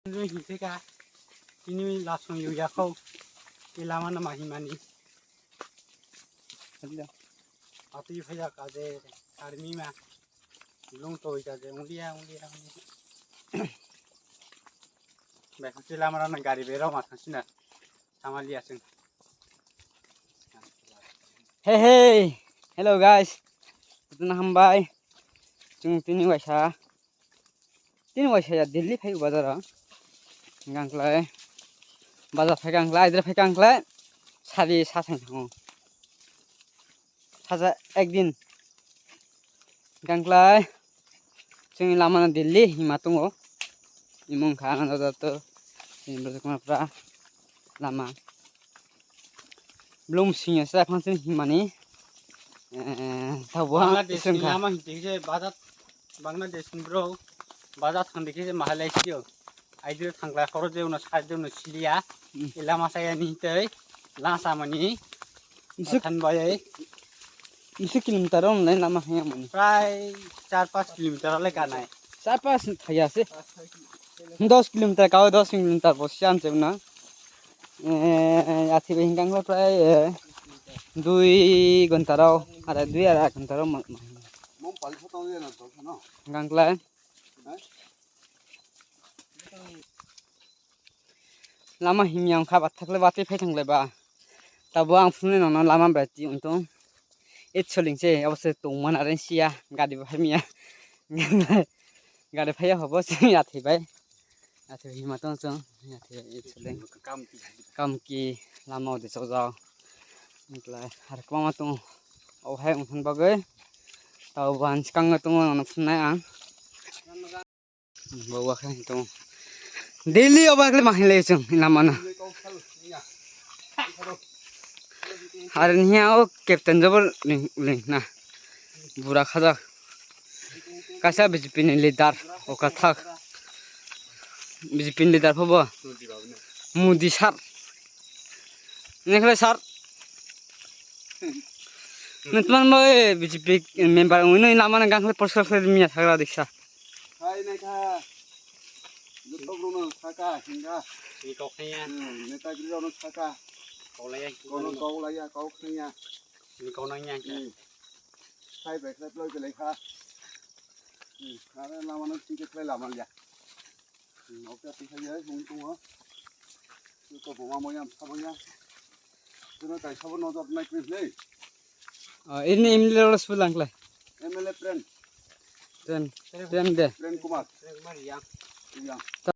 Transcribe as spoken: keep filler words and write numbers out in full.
Hintheka, tini lasong yu yakho, i lama na mahi mani. Atwi phaya kaje, army ma, lung toi kaje, unglia, unglia, unglia. Bai khasi lama rana gari bero ma khasi na, samali asing. Hey, hey, hello guys, tuna hambai, chung tini waisa. Tini waisa ya Delhi phai bazar o. Gangklai. Bazar phai gangklai, idra phai gangklai. Sari sa sang thango. Saja ekdin. Gangklai. Chini lama na Delhi hima tongo. Imung kha na da to. Ini berjak mana pra lama. Blum singya sa phang sini himani. Eh, tabo ha Bangladesh ni isung kha. Lama hinti khe bazar, Bangladesh ni bro bazar thang dikhe je mahalai sio. Aidil thangla khoro je uno side uno siliya. Hmm. Ilama saya ni tei lasa mani. Isuk Than bayai. Isuk kilometer on lai lama haya mani. Prai char panch kilometer le kanai. Char panch thaya se. Dos kilometer kao dos kilometer bo siam se na. Eh, athi bai hingkang prai, eh, dui ghonta rok, ara dui ara ghonta rok ma-, ma-, Mom pali photo ya na to no. Hingkang klai. Lama himya wngkha, bathakle batwi phai thanglai ba. Tabo ang phunuknwi nono lama bai twi wngtong. Eight soling se, abo se tongmani aro siya, gari bo phaimya. Gari phaiya hobo se yathai bai. Yathai bai hima tong chwng, yathai bai eight soling. Kamki lama ode chokjak. Wngkhlai har kwbangma tongo. Obo hai wngthang bagwi. Tabo bo ang swkango tongo, nono phunuknai ang. Bo wakhe tong. Daily obo akle mahilai chwng lamano. Hari niya o captain jabal ling, ling na. Bura khajak. Kaisa B J P ni leader o kathak. B J P ni leader phobo. Modi sir. Nekhle sir. Nutman bo B J P member wngwi lamano gangkhle porsal khlai miya thagra diksa. Hai naikha. Joto rokno saka hinga. Ni kok khaya. Hmm, netagiri rokno saka. Kok laya. Kono kok laya, kok khaya. Ni kok nangya. Hmm. Hai bai khlai ploi belai kha. Hmm, are lamano tike khlai lama liya. Hmm, oke, tike ya, hung tung ha. Ko bo ma moya, sa moya. Jono kai sabo nojor nai kri le. Ah, ini M L A rok sibulangkle. M L A Pren. Pren, Pren de. Pren Kumar. Pren Kumar yang. Yang.